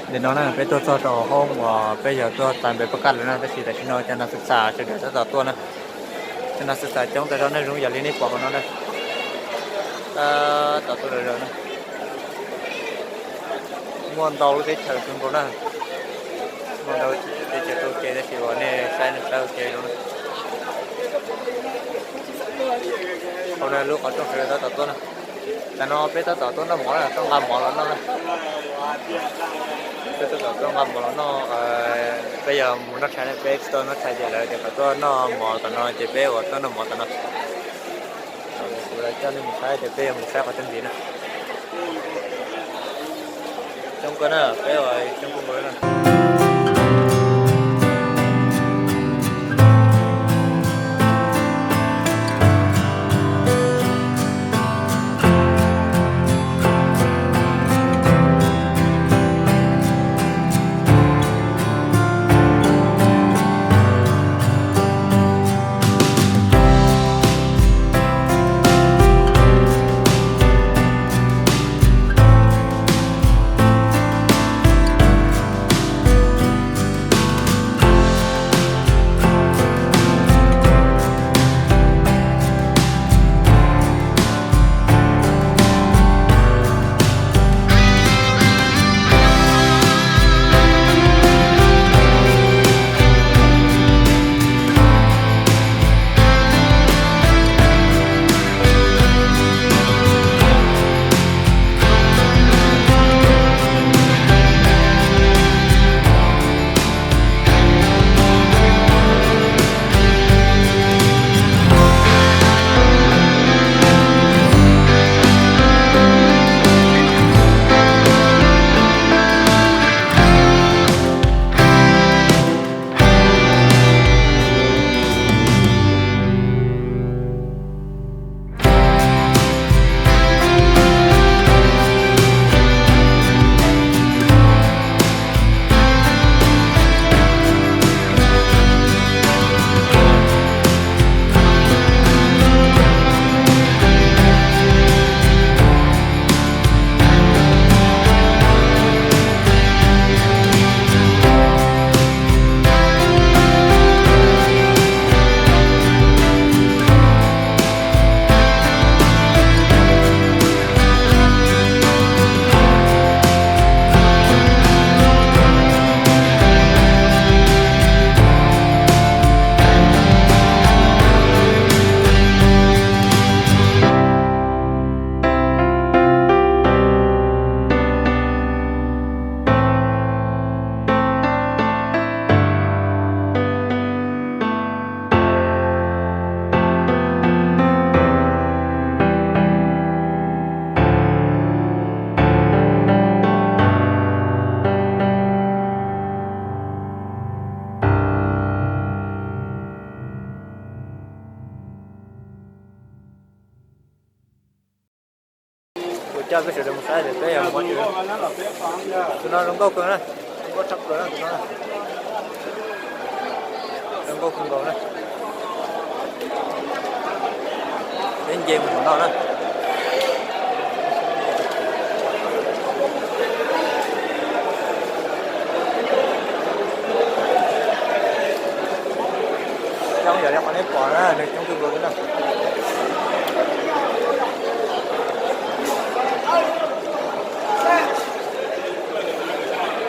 Nim no na peb tuaj txog rau hoob uas peb yog tuaj txais npe poj kaj lawm na, tab sis tam sim no cov nas xwm txam sawv daws tab tom tuaj na. Cov nas xwm txam coob tas zog na, zoo yam li nej pom hauv no na. Tab tom tuaj zom zaws na. Muaj ntau lub teb chaws kawg nkaus na. Muaj ntau teb chaws tuaj ua ke tab sis uas nej saib nej saib ua ke zoo na. Hauv no lub qhov rooj sawv daws tab tom tuaj na. Tam no peb tab tom tuaj noj mov na, tuaj nqa mov los noj na. Peb tab tom tuaj nqa mov los noj, peb yog mus noj tshais na, peb tsis tau noj tshais ces lawv tias kom tuaj noj mov tom no ces peb uas tuaj noj mov tom no. Kuv los coj nej mus saib tias peb yuav mus saib qhov twg ntxiv na. Coob kawg na, peb uas coob kawg nkaus na. Kuv coj peb sawv daws mus saib tias peb yuav mus qhov twg. Tus no zoo nkauj kawg na, zoo nkauj tshaj plaws na tus no. Zoo nkauj kawg nkaus na. Peb nce mus hauv no na. Coob yam li qhov nej pom na, nws coob kawg nkaus li na.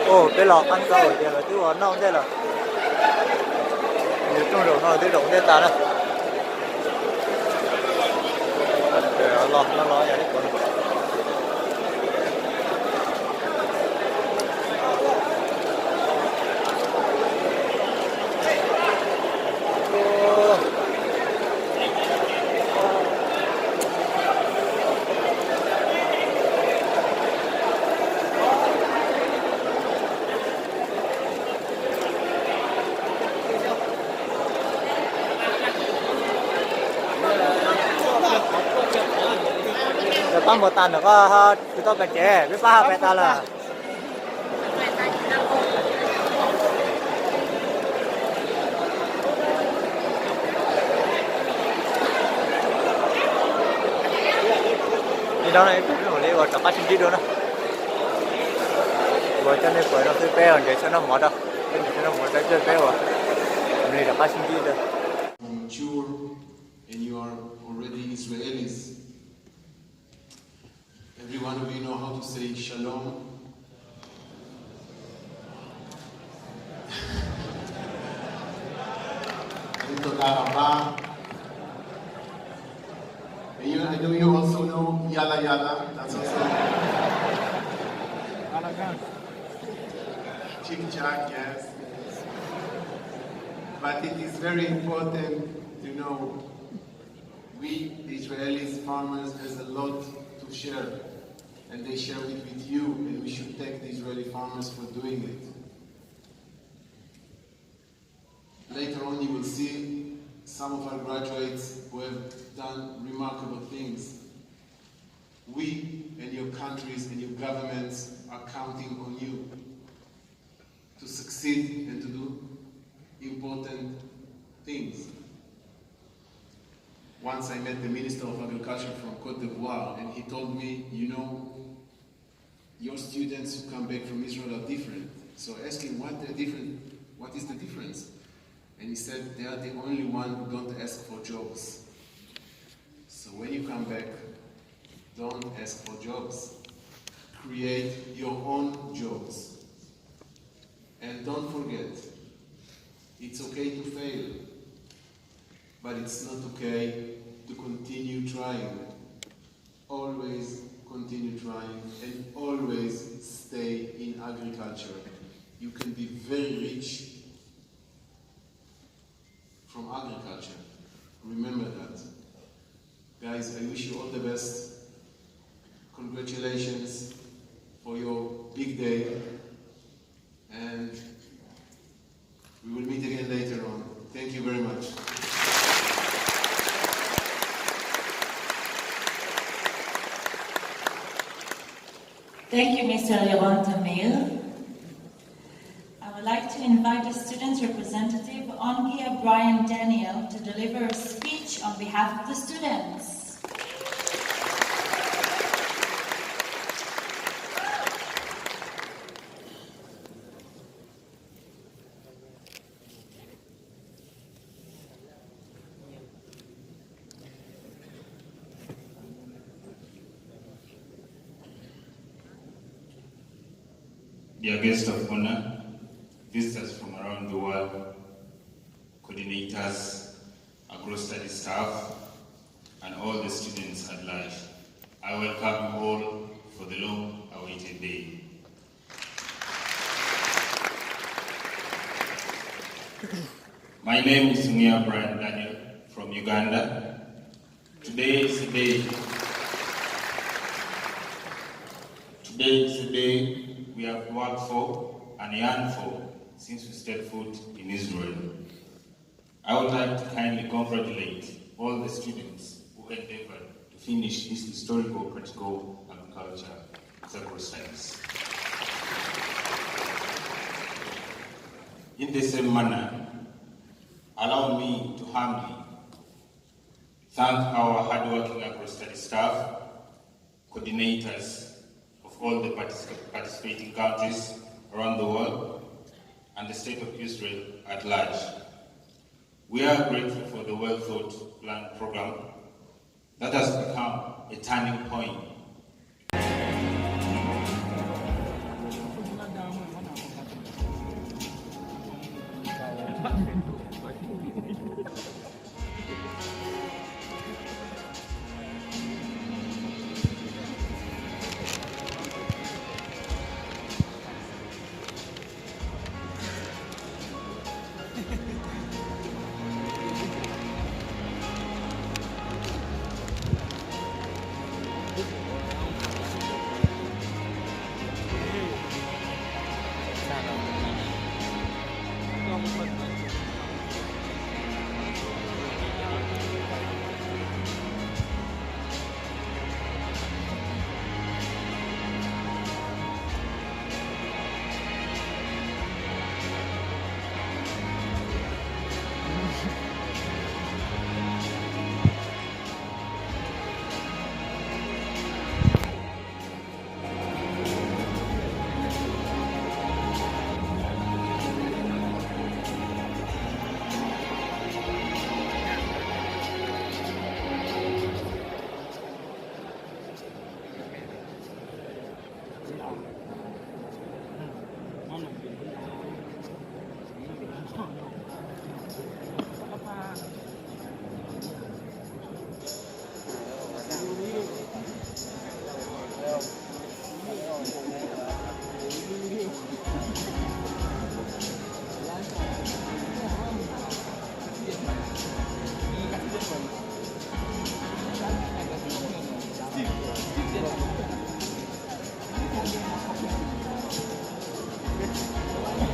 Ua peb los qab ntxaus tias lawv twb ua noj ntej lawm. Yus rooj zaum no twb zaum ntej tas na. Los no los yam li pom. Lawv pab npau tas ntawm koj, kuv tau pem tsev, peb pab pais tas lawm. Li no na, ib pliag peb mam li ua rov qab sib ntsib dua na. Ua coj nej pom no xwb, peb ua nrhiav xyab noj mov rau, peb nrhiav xyab noj mov rau coj peb ua li rov qab sib ntsib rau. Mature and you are already Israelis. Every one of you know how to say shalom. And toda rabah. And you, I know you also know yalla yalla. That's also chick chack, yes. But it is very important to know we Israeli farmers has a lot to share, and they share it with you, and we should thank the Israeli farmers for doing it. Later on, you will see some of our graduates who have done remarkable things. We and your countries and your governments are counting on you to succeed and to do important things. Once I met the Minister of Agriculture from Cote d'Ivoire, and he told me, you know, your students who come back from Israel are different. So I asked him, what they're different, what is the difference? And he said, they are the only one who don't ask for jobs. So when you come back, don't ask for jobs. Create your own jobs. And don't forget, it's okay to fail, but it's not okay to continue trying. Always continue trying and always stay in agriculture. You can be very rich from agriculture. Remember that. Guys, I wish you all the best. Congratulations for your big day. And we will meet again later on. Thank you very much. Thank you, Mister Leon Tamil. I would like to invite the students' representative, Ongia Brian Daniel, to deliver a speech on behalf of the students. Dear guests of honor, visitors from around the world, coordinators, agro-study staff, and all the students at large, I welcome you all for the long-awaited day. My name is Ongia Brian Daniel from Uganda. Today is a day. Today is a day we have worked for and yearned for since we stepped foot in Israel. I would like to kindly congratulate all the students who endeavored to finish this historical practical agriculture with agro-studies. In the same manner, allow me to humbly thank our hardworking agro-study staff, coordinators of all the particip-, participating countries around the world, and the State of Israel at large. We are grateful for the well-thought plan program that has become a turning point.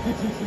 No zoo nkauj.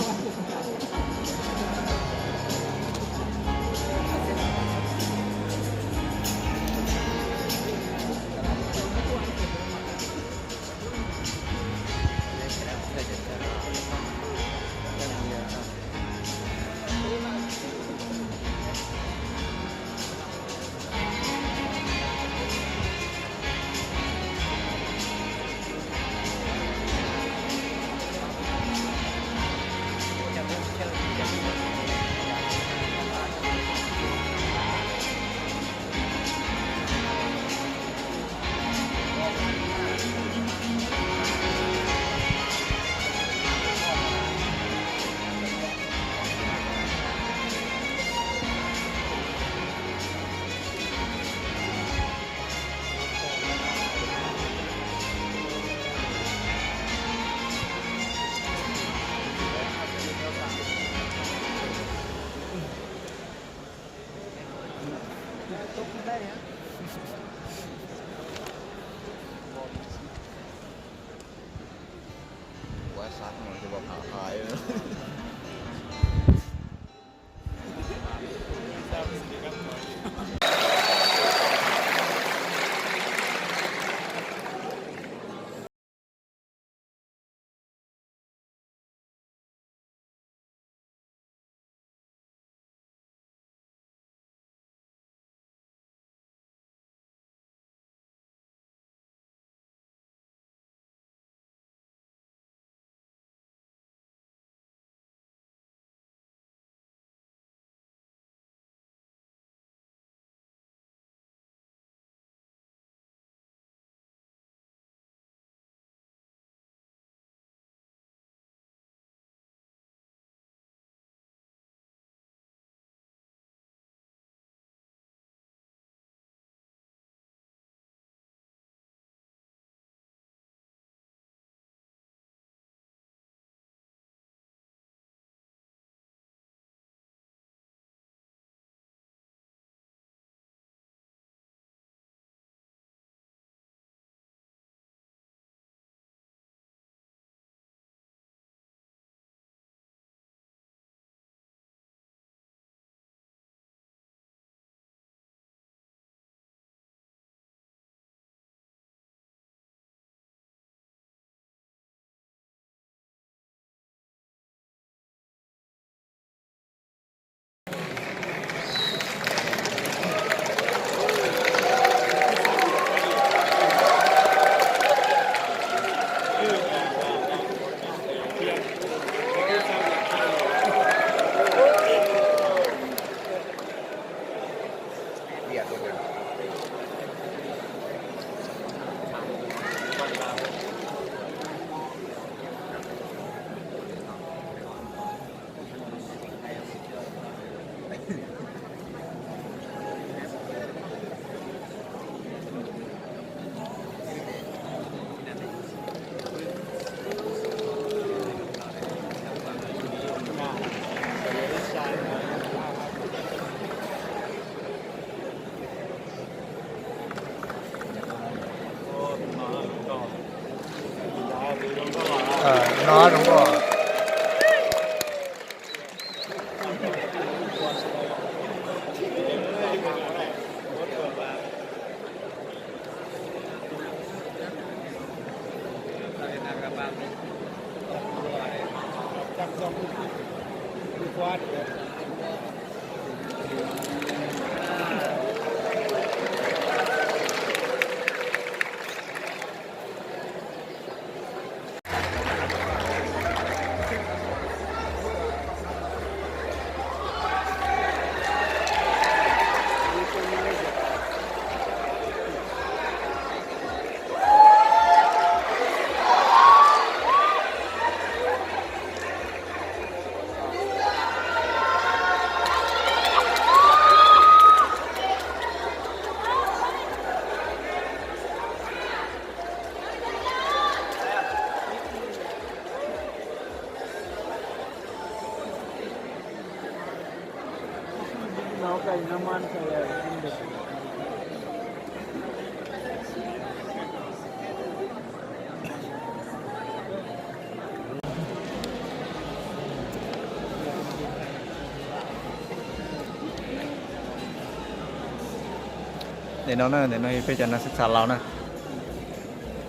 Ntawm no na, ntawm no yog peb cov nas xwb xav laus na.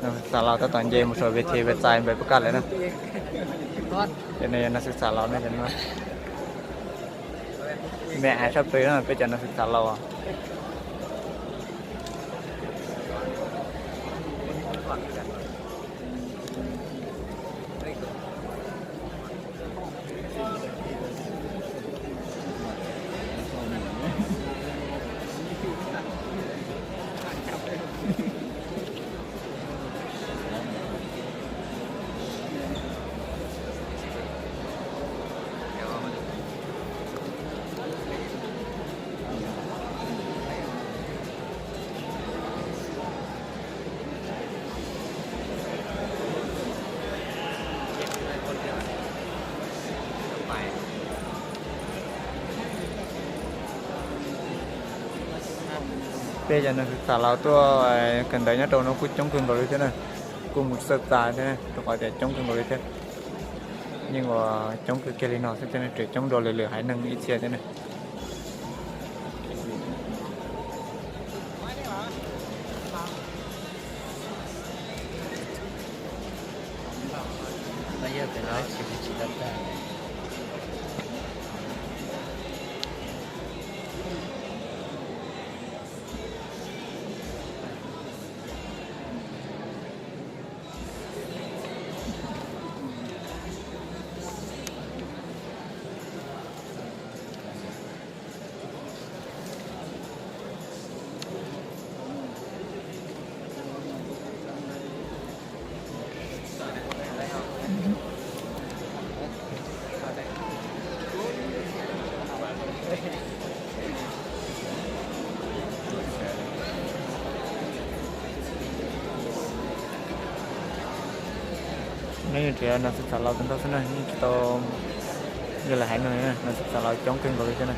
Nas xwb xav laus tab tom nce mus saum ves thi ves txais npem puas kaj lawm na. Cov no yog nas xwb xav laus na, cov no me av tshaj plaws na, peb cov nas xwb xav laus. Peb cov nas xwb xav laus tuaj kawm ntawv nyob rau no kuj coob kawg nkaus li thiab na, kuj mus txawj txav thiab rau qhov tias coob kawg nkaus li thiab. Yeej ua coob kawg kiag li no xwb thiab, tseem coob dua lwm lwm haiv neeg ib txhia thiab na. Neb yeej tseem nas xwb xav laus ntau xwb na, yeej tsis tau yog lawv haiv neeg na, nas xwb xav laus coob kawg nkaus li thiab na.